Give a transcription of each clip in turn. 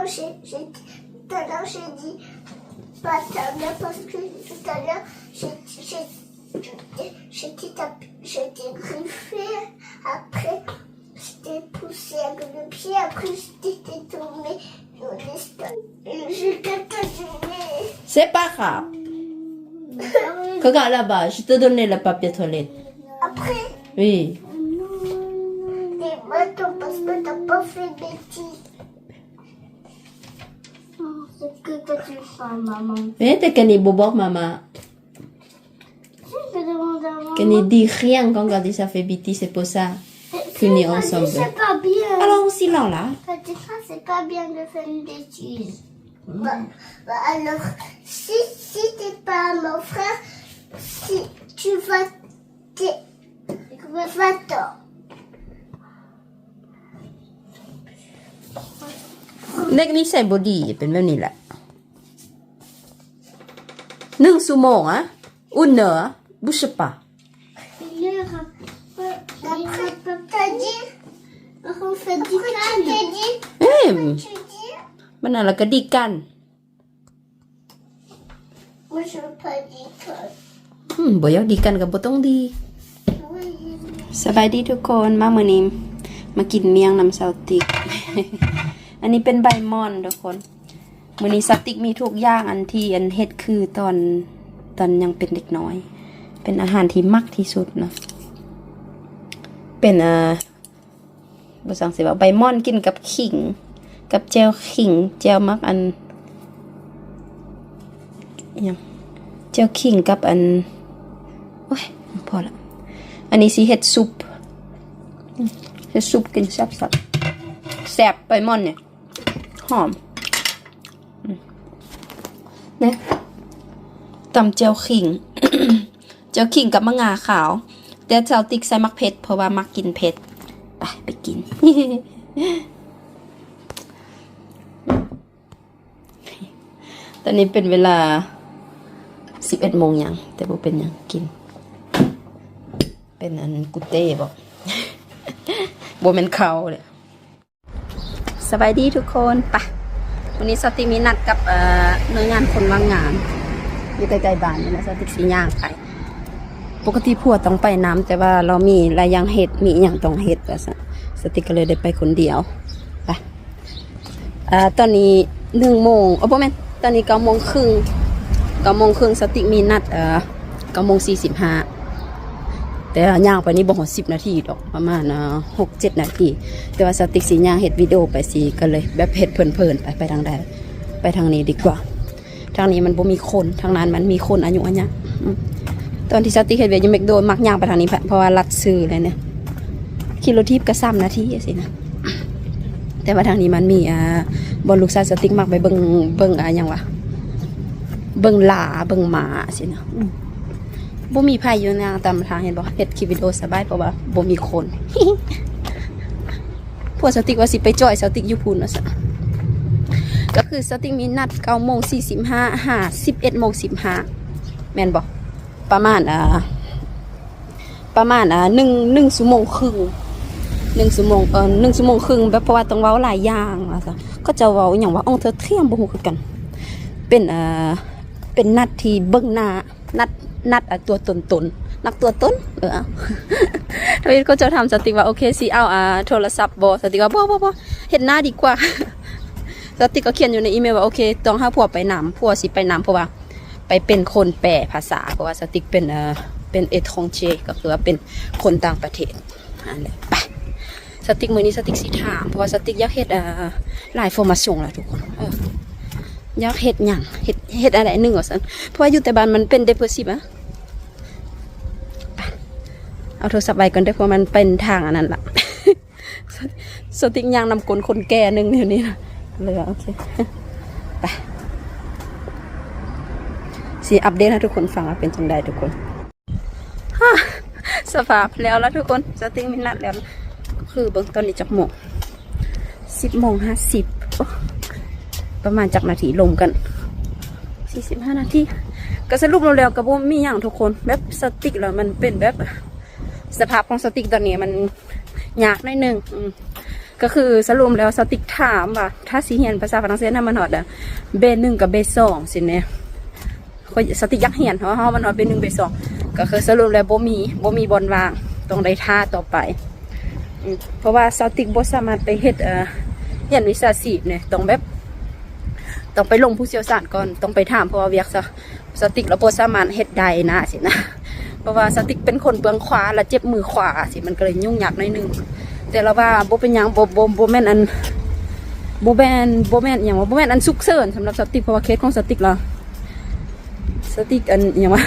J'ai, j'ai, tout à l'heure, j'ai dit pas ta mère parce que tout à l'heure, j'ai, j'ai, j'ai, j'ai tapé, j'ai griffé. Après, je t'ai poussé avec le pied. Après, je t'ai tombé sur l'estomac. Et j'ai cassé. C'est pas grave. Regarde là-bas, je te donne le papier toilette. Après? Oui. T'es bâton parce que t'as pas fait de bêtises. C'est que t'as tué ça, maman. Eh, t'as qu'à aller boire, maman. Je vais demander à maman. Qu'elle ne dit rien quand, quand ça fait bêtise, c'est pour ça. C'est, qu'on est ensemble. C'est pas bien. Alors, aussi là, là. T'as dit ça, c'est pas bien de faire une bêtise. Bah, bah alors, si, si t'es pas mon frère, si tu vas ເດັກນິໄສບໍ່ດີເປັນແບບນີ້ແຫຼະ. ໜຶ່ງຊົ່ວໂມງອະ Une heure, bouge pas. Une heure, après, t'as dit, on fait du calme. ເອີ après, tu dis, ມັນນັ້ນລະກະດີກັນ. Moi, je veux pas des connes. ອືມ ບໍ່ຢາກດີກັນກໍບໍ່ຕ້ອງດີ. Oui. ສະບາຍດີທຸກຄົນ ມາມື້ນີ້ມາກິນມ້ຽງນຳສາວຕິກ. ອັນນີ້ເປັນໃບໝ່ອນທຸກຄົນ. ມື້ນີ້ສາວຕິກມີທຸກຢ່າງ ອັນທີ່ອັນເຮັດຄືຕອນ ຕອນຍັງເປັນເດັກນ້ອຍ ເປັນອາຫານທີ່ມັກທີ່ສຸດເນາະ. ເປັນ ເອີ ບໍ່ສັງຊິເວົ້າ ໃບໝ່ອນກິນກັບຂີງ ກັບແຈ່ວຂີງ ແຈ່ວໝາກອັນ ອີຫຍັງ ແຈ່ວຂີງກັບອັນ ໂອ້ຍ ພໍລະ. ອັນນີ້ຊິເຮັດຊຸບ ເຮັດຊຸບກິນແຊບໆ ແຊບ ໃບໝ່ອນນີ້ຫອມ. ນີ້ ຕຳແຈ່ວຂີງ ແຈ່ວຂີງກັບໝາກງາຂາວ ແຕ່ສາວຕິກໃສ່ໝາກເຜັດ ເພາະວ່າມັກກິນເຜັດ. ໄປ ໄປກິນ. ຕອນນີ້ເປັນເວລາສິບເອັດໂມງຫຍັງ ແຕ່ບໍ່ເປັນຫຍັງ ກິນ ເປັນອັນກູເຕ້ບໍ? ບໍ່ແມ່ນເຂົ້າເດ້. ສະບາຍດີທຸກຄົນ ປະ ມື້ນີ້ສາວຕິກມີນັດກັບ ເອີ ໜ່ວຍງານຄົນວ່າງງານ ຢູ່ໃກ້ໆບ້ານນີ້ແຫຼະ ສາວຕິກຊິຍ່າງໄປ. ປົກກະຕິຜົວຕ້ອງໄປນຳ ແຕ່ວ່າລາວມີຫຼາຍຢ່າງເຮັດ ມີອີ່ຫຍັງຕ້ອງເຮັດວ່າຊັ້ນ ສາວຕິກກໍເລີຍໄດ້ໄປຄົນດຽວ. ໄປ ເອີ ຕອນນີ້ໜຶ່ງໂມງ ເອີ ບໍ່ແມ່ນ ຕອນນີ້ເກົ້າໂມງເຄິ່ງ ເກົ້າໂມງເຄິ່ງ ສາວຕິກມີນັດ ເອີ ເກົ້າໂມງສີ່ສິບຫ້າ ແຕ່ວ່າຍ່າງໄປນີ້ບໍ່ຮອດສິບນາທີດອກ ປະມານ ເອີ ຫົກເຈັດນາທີ ແຕ່ວ່າສາວຕິກຊິຍ່າງເຮັດວິດີໂອໄປຊີ້ ກໍເລີຍແບບເຮັດເພີນໆ ໄປ ໄປທາງໃດ ໄປທາງນີ້ດີກວ່າ ທາງນີ້ມັນບໍ່ມີຄົນ ທາງນັ້ນມັນມີຄົນອາຍຸອາຍະ. ອືມ ຕອນທີ່ສາວຕິກເຮັດວຽກຢູ່ແມັກໂດ ມັກຍ່າງໄປທາງນີ້ ເພາະວ່າລັດຊື່ເລີຍນີ້ ຂີ່ລົດຖີບກໍສາມນາທີຈັ່ງຊີ້ນະ. ແຕ່ວ່າທາງນີ້ມັນມີ ອ່າ ບ່ອນລູກຊາຍສາວຕິກມັກໄປເບິ່ງ ເບິ່ງ ອ່າ ຫຍັງວະ ເບິ່ງຫຼາ ເບິ່ງມ້າຊີ້ນະ. ອືມ ບໍ່ມີໃຜຢູ່ນະ ຕາມທາງ ເຫັນບໍ່ ເຮັດຄລິບວິດີໂອສະບາຍ ເພາະວ່າບໍ່ມີຄົນ. ຜົວສາວຕິກວ່າຊິໄປຈ່ອຍສາວຕິກຢູ່ພຸ້ນວ່າຊັ້ນ. ກໍຄືສາວຕິກມີນັດເກົ້າໂມງສີ່ສິບຫ້າ ຫາສິບເອັດໂມງສິບຫ້າ ແມ່ນບໍ່? ປະມານ ອ່າ ປະມານ ອ່າ ໜຶ່ງ ໜຶ່ງຊົ່ວໂມງຄຶ່ງ ໜຶ່ງຊົ່ວໂມງ ເອີ ໜຶ່ງຊົ່ວໂມງຄຶ່ງ ແບບ ເພາະວ່າຕ້ອງເວົ້າຫຼາຍຢ່າງວ່າຊັ້ນ. ເຂົາເຈົ້າເວົ້າອີ່ຫຍັງວະ ອອງເທີທຽມ ບໍ່ຮູ້ຄືກັນ. ເປັນ ເອີ ເປັນນັດທີ່ເບິ່ງໜ້າ ນັດ ນັດ ອ່າ ຕົວຕົນໆ ນັດຕົວຕົນ ເອີ ເຂົາເຈົ້າຖາມສາວຕິກວ່າ ໂອເຄ ຊິເອົາ ອ່າ ໂທລະສັບບໍ່? ສາວຕິກວ່າ ບໍ່ ບໍ່ ບໍ່ ເຮັດໜ້າດີກວ່າ. ສາວຕິກກໍຂຽນຢູ່ໃນອີເມວວ່າ ໂອເຄ ຕ້ອງຫາຜົວໄປນຳ ຜົວຊິໄປນຳ ເພາະວ່າ ໄປເປັນຄົນແປພາສາ ເພາະວ່າສາວຕິກເປັນ ເອີ ເປັນ étranger ກໍຄືວ່າເປັນຄົນຕ່າງປະເທດ. ອັນນີ້ ໄປ ສາວຕິກ ມື້ນີ້ສາວຕິກຊິຖາມ ເພາະວ່າສາວຕິກຢາກເຮັດ ເອີ ຫຼາຍຟໍມາຊົງລະທຸກຄົນ. ເອີ ຢາກເຮັດຫຍັງ ເຮັດ ເຮັດອັນໃດໜຶ່ງວ່າຊັ້ນ ເພາະວ່າຢູ່ແຕ່ບ້ານມັນເປັນ depressive ອະ. ໄປ ເອົາໂທລະສັບໄວ້ກ່ອນເດີ ເພາະມັນເປັນທາງອັນນັ້ນລະ. ສາວຕິກຍ່າງນຳກົ້ນຄົນແກ່ໜຶ່ງດຽວນີ້ນະ ເລີຍ ໂອເຄ ໄປ ຊິອັບເດດໃຫ້ທຸກຄົນຟັງວ່າເປັນຈັ່ງໃດທຸກຄົນ. ສະພາບແລ້ວລະທຸກຄົນ ສາວຕິກມີນັດແລ້ວ ຄືເບິ່ງຕອນນີ້ຈັກໂມງ ສິບໂມງຫ້າສິບ ປະມານຈັກນາທີ ລົມກັນ ສີ່ສິບຫ້ານາທີ. ກໍສະຫຼຸບແລ້ວກໍບໍ່ມີຫຍັງທຸກຄົນ ແບບສາວຕິກລະມັນເປັນແບບ ສະພາບຂອງສາວຕິກຕອນນີ້ມັນຍາກໜ້ອຍໜຶ່ງ ອືມ ກໍຄືສະຫຼຸບແລ້ວສາວຕິກຖາມວ່າ ຖ້າຊິຮຽນພາສາຝຣັ່ງເສດໃຫ້ມັນຮອດເບໜຶ່ງກັບເບສອງຊີ້ແນ່ ຂ້ອຍ ສາວຕິກຢາກຮຽນ ເຮົາ ເຮົາມັນຮອດເບໜຶ່ງເບສອງ ກໍຄືສະຫຼຸບແລ້ວບໍ່ມີ ບໍ່ມີບ່ອນວ່າງ ຕ້ອງໄດ້ຖ້າຕໍ່ໄປ. ອືມ ເພາະວ່າສາວຕິກບໍ່ສາມາດໄປເຮັດ ເອີ ຮຽນວິຊາຊີບນີ້ ຕ້ອງແບບ ຕ້ອງໄປລົງຜູ້ຊ່ຽວຊານກ່ອນ ຕ້ອງໄປຖາມ ເພາະວ່າວຽກສາ ສາວຕິກລະບໍ່ສາມາດເຮັດໄດ້ນະຊີ້ນະ ເພາະວ່າສາວຕິກເປັນຄົນເບື້ອງຂວາ ລະເຈັບມືຂວາຊີ້ ມັນກໍເລີຍຫຍຸ້ງຍາກໜ້ອຍໜຶ່ງ ແຕ່ລະວ່າບໍ່ເປັນຫຍັງ ບໍ່ ບໍ່ ບໍ່ແມ່ນອັນ ບໍ່ແມ່ນ ບໍ່ແມ່ນຫຍັງວ່າ ບໍ່ແມ່ນອັນສຸກເສີນສຳລັບສາວຕິກ ເພາະວ່າເຄສຂອງສາວຕິກລະ ສາວຕິກອັນຫຍັງວະ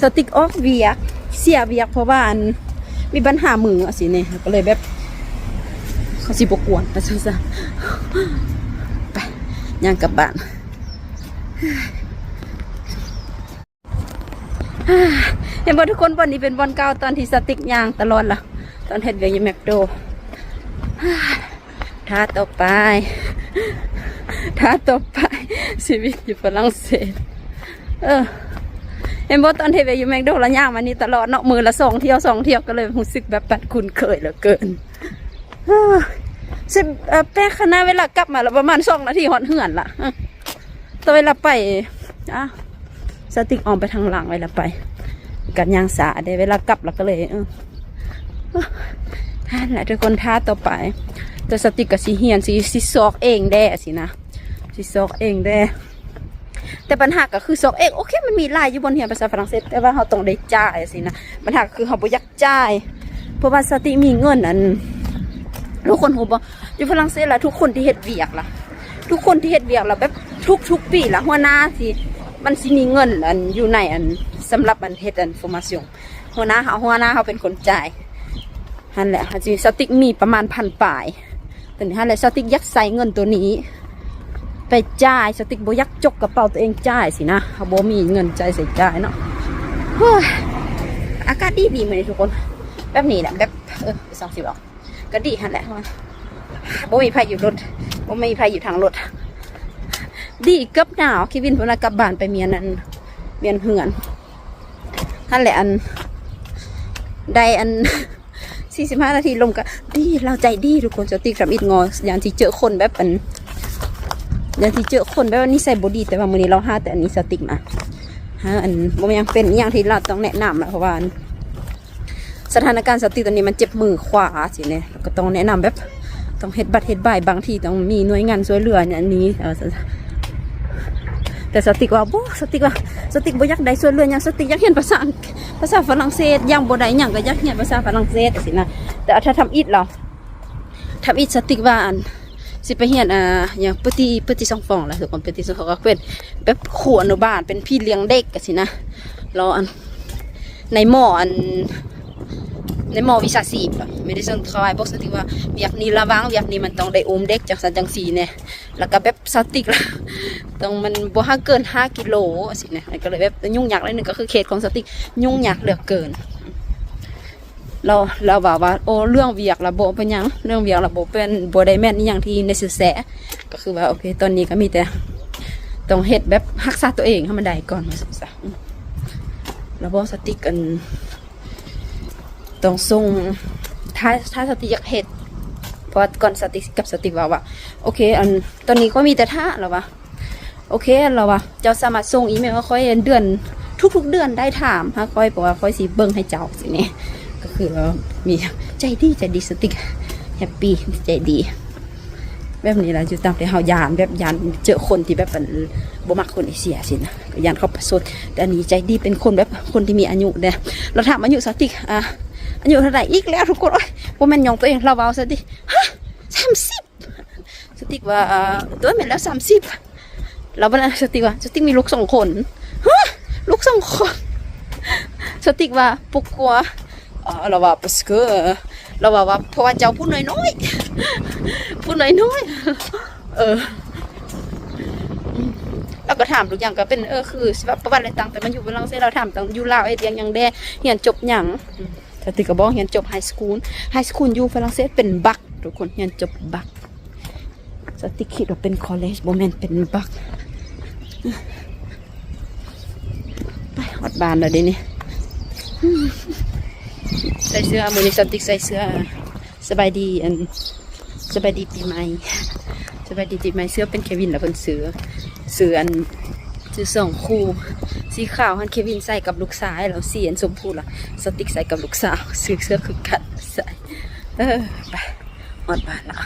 ສາວຕິກອອກວຽກ ເສຍວຽກ ເພາະວ່າອັນມີບັນຫາມືຊີ້ນີ້ ກໍເລີຍແບບ ເຂົາຊິບໍ່ກວນວ່າຊັ້ນຊະ ໄປ ຍ່າງກັບບ້ານ. ເຫັນບໍ່ທຸກຄົນ ບ່ອນນີ້ເປັນບ່ອນເກົ່າຕອນທີ່ສາວຕິກຍ່າງຕະຫຼອດລະ ຕອນເຮັດວຽກຢູ່ແມັກໂດ ຖ້າຕໍ່ໄປ ຖ້າຕໍ່ໄປ ຊີວິດຢູ່ຝຣັ່ງເສດ ເອີ ເຫັນບໍ່ ຕອນເຮັດວຽກຢູ່ແມັກໂດລະຍ່າງມານີ້ຕະຫຼອດເນາະ ມື້ລະສອງທ່ຽວ ສອງທ່ຽວ ກໍເລີຍຮູ້ສຶກແບບປານຄຸ້ນເຄີຍເຫຼືອເກີນ. ເອີ ຊິ ເອີ ແປກຂະໜາດ ເວລາກັບມາລະປະມານສອງນາທີຮອດເຮືອນລະ ເອີ ແຕ່ເວລາໄປ ອາ ສາວຕິກອ້ອມໄປທາງຫຼັງ ເວລາໄປ ກັນຍ່າງຊ້າເດ້ ເວລາກັບລະກໍເລີຍ ເອີ ຫັ້ນແຫຼະທຸກຄົນ ຖ້າຕໍ່ໄປ ແຕ່ສາວຕິກກໍຊິຮຽນ ຊິ ຊິຊອກເອງແດ່ຊີ້ນະ ຊິຊອກເອງແດ່. ແຕ່ບັນຫາກໍຄືຊອກເອງ ໂອເຄ ມັນມີຫຼາຍຢູ່ບ່ອນຮຽນພາສາຝຣັ່ງເສດ ແຕ່ວ່າເຮົາຕ້ອງໄດ້ຈ່າຍຊີ້ນະ ບັນຫາກໍຄືເຮົາບໍ່ຢາກຈ່າຍ ເພາະວ່າສາວຕິກມີເງິນອັນ ທຸກຄົນຮູ້ບໍ່ ຢູ່ຝຣັ່ງເສດລະ ທຸກຄົນທີ່ເຮັດວຽກລະ ທຸກຄົນທີ່ເຮັດວຽກລະ ແບບທຸກໆປີລະ ຫົວໜ້າຊິ ມັນຊິມີເງິນອັນຢູ່ໃນອັນ ສຳລັບອັນເຮັດອັນຟໍມາຊຽວ ຫົວໜ້າເຮົາ ຫົວໜ້າເຮົາເປັນຄົນຈ່າຍ ຫັ້ນແຫຼະ ເຮົາຊິ ສາວຕິກມີປະມານພັນປາຍ ຕອນນີ້ຫັ້ນແຫຼະ ສາວຕິກຢາກໃຊ້ເງິນໂຕນີ້ໄປຈ່າຍ ສາວຕິກບໍ່ຢາກຈົກກະເປົາໂຕເອງຈ່າຍຊີ້ນະ ເຮົາບໍ່ມີເງິນຈ່າຍໃຊ້ຈ່າຍເນາະ. ເຮີ້ຍ ອາກາດດີໆ ມື້ນີ້ທຸກຄົນ ແບບນີ້ແຫຼະ ແບບ ເອີ ສອງສິບອອກ ກໍດີຫັ້ນແຫຼະ ບໍ່ມີໃຜຢູ່ລົດ ບໍ່ມີໃຜຢູ່ທາງລົດ ດີເກືອບໜາວ ເຄວິນເພິ່ນວ່າກັບບ້ານໄປມ້ຽນອັນ ມ້ຽນເຮືອນ ຫັ້ນແຫຼະ ອັນ ໄດ້ອັນ ສີ່ສິບຫ້ານາທີລົມກໍດີ ລາວໃຈດີທຸກຄົນ ສາວຕິກທຳອິດງໍ ຢ້ານຊິເຈີຄົນແບບອັນ ຢ້ານຊິເຈີຄົນແບບວ່ານິໄສບໍ່ດີ ແຕ່ວ່າມື້ນີ້ລາວຫາແຕ່ອັນນີ້ ສາວຕິກນະ ຫາອັນ ບໍ່ແມ່ນຫຍັງ ເປັນອີ່ຫຍັງທີ່ລາວຕ້ອງແນະນຳລະ ເພາະວ່າອັນ ສະຖານະການສາວຕິກຕອນນີ້ມັນເຈັບມືຂວາຊີ້ແນ່ ລະກໍຕ້ອງແນະນຳແບບ ຕ້ອງເຮັດບັດເຮັດບາຍ ບາງທີຕ້ອງມີໜ່ວຍງານຊ່ວຍເຫຼືອອັນນີ້ ເອີ ແຕ່ສາວຕິກວ່າ ບໍ່ ສາວຕິກວ່າ ສາວຕິກບໍ່ຢາກໄດ້ຊ່ວຍເຫຼືອຫຍັງ ສາວຕິກຢາກຮຽນພາສາອັງ ພາສາຝຣັ່ງເສດ ຢ່າງບໍ່ໄດ້ຫຍັງກໍຢາກຮຽນພາສາຝຣັ່ງເສດຊີ້ນະ ແຕ່ຖ້າທຳອິດລະ ທຳອິດສາວຕິກວ່າອັນ ຊິໄປຮຽນ ອ່າ ຫຍັງ Petit Petit Enfant ລະ ຄືຄົນ Petit Enfant ກໍເປັນແບບຄູອະນຸບານ ເປັນພີ່ລ້ຽງເດັກຈັ່ງຊີ້ນະ ລະອັນ ໃນມໍອັນ ໃນມໍວິຊາຊີບ Médecin du Travail ບອກສາວຕິກວ່າ ວຽກນີ້ລະວັງ ວຽກນີ້ມັນຕ້ອງໄດ້ອຸ້ມເດັກ ຈັ່ງຊັ້ນຈັ່ງຊີ້ແນ່ ລະກະແບບສາວຕິກລະ ຕ້ອງມັນບໍ່ໃຫ້ເກີນຫ້າກິໂລຊີ້ນະ ກໍເລີຍແບບຫຍຸ້ງຍາກໜ້ອຍໜຶ່ງ ກໍຄືເຄສຂອງສາວຕິກຫຍຸ້ງຍາກເຫຼືອເກີນ. ລາວ ລາວວ່າ ວ່າ ໂອ້ ເລື່ອງວຽກລະບໍ່ເປັນຫຍັງ ເລື່ອງວຽກລະບໍ່ເປັນ ບໍ່ໄດ້ແມ່ນອີ່ຫຍັງທີ່ nécessaire ກໍຄືວ່າ ໂອເຄ ຕອນນີ້ກໍມີແຕ່ຕ້ອງເຮັດແບບຮັກສາຕົວເອງໃຫ້ມັນໄດ້ກ່ອນ ວ່າຊັ້ນຊະ ລະບໍ່ສາວຕິກ ອັນ ຕ້ອງສົ່ງ ຖ້າ ຖ້າສາວຕິກຢາກເຮັດ ເພາະວ່າກ່ອນສາວຕິກ ກັບສາວຕິກເວົ້າວ່າ ໂອເຄ ອັນ ຕອນນີ້ຂ້ອຍມີແຕ່ຖ້າ ລາວວ່າ ໂອເຄ ລາວວ່າ ເຈົ້າສາມາດສົ່ງອີເມວໃຫ້ຂ້ອຍເດືອນ ທຸກໆເດືອນໄດ້ ຖາມຫາຂ້ອຍ ເພາະວ່າຂ້ອຍຊິເບິ່ງໃຫ້ເຈົ້າຊີ້ແນ່ ກໍຄືວ່າມີ ໃຈດີ ໃຈດີ ສາວຕິກແຮັບປີ້ ໃຈດີ ແບບນີ້ລະ ຢູ່ຕ່າງປະເທດເຮົາຢ້ານ ແບບຢ້ານເຈີຄົນທີ່ແບບ ອັນ ບໍ່ມັກຄົນເອເຊຍຊີ້ນະ ກໍຢ້ານເຂົາປະຊົດ ແຕ່ອັນນີ້ໃຈດີ ເປັນຄົນແບບ ຄົນທີ່ມີອາຍຸແດ່ ລະຖາມອາຍຸສາວຕິກ ອ່າ ອາຍຸເທົ່າໃດອີກແລ້ວທຸກຄົນ ໂອ້ຍ ບໍ່ແມ່ນຫຍ້ອງຕົວເອງ ລາວເວົ້າສາວຕິກ ຮະ ສາມສິບ ສາວຕິກວ່າ ໂດຍແມ່ນແລ້ວ ສາມສິບ ລາວວ່າ ສາວຕິກວ່າ ສາວຕິກມີລູກສອງຄົນ ຮະ ລູກສອງຄົນ ສາວຕິກວ່າ Pourquoi ເອີ ລາວວ່າ Parce que ລາວວ່າ ວ່າ ເພາະວ່າເຈົ້າຜູ້ນ້ອຍໆ ຜູ້ນ້ອຍໆ ເອີ ລາວກໍຖາມທຸກຢ່າງ ກໍເປັນ ເອີ ຄືຊິວ່າປະຫວັດແລະຕ່າງ ແຕ່ມາຢູ່ຝຣັ່ງເສດ ລາວຖາມຕັ້ງຢູ່ລາວເຮັດວຽກຫຍັງແດ່ ຮຽນຈົບຫຍັງ ສາວຕິກກໍບອກຮຽນຈົບ High School High School ຢູ່ຝຣັ່ງເສດເປັນບັກ ທຸກຄົນ ຮຽນຈົບບັກ ສາວຕິກຄິດວ່າເປັນ college ບໍ່ແມ່ນ ເປັນບັກ ໄປຮອດບ້ານແລ້ວເດນີ້ ໃສ່ເສື້ອ ມື້ນີ້ສາວຕິກໃສ່ເສື້ອ ສະບາຍດີ ອັນ ສະບາຍດີປີໃໝ່ ສະບາຍດີປີໃໝ່. ເສື້ອເປັນເຄວິນລະ ເພິ່ນຊື້ ຊື້ອັນ ຊື້ສອງຄູ່ ສີຂາວຫັ້ນເຄວິນໃສ່ກັບລູກຊາຍ ແລ້ວສີອັນຊົມພູລະ ສະຕິກໃສ່ກັບລູກສາວ. ຊື້ເສື້ອຄືກັນໃສ່. ເອີ ໄປ ຮອດບ້ານລະ.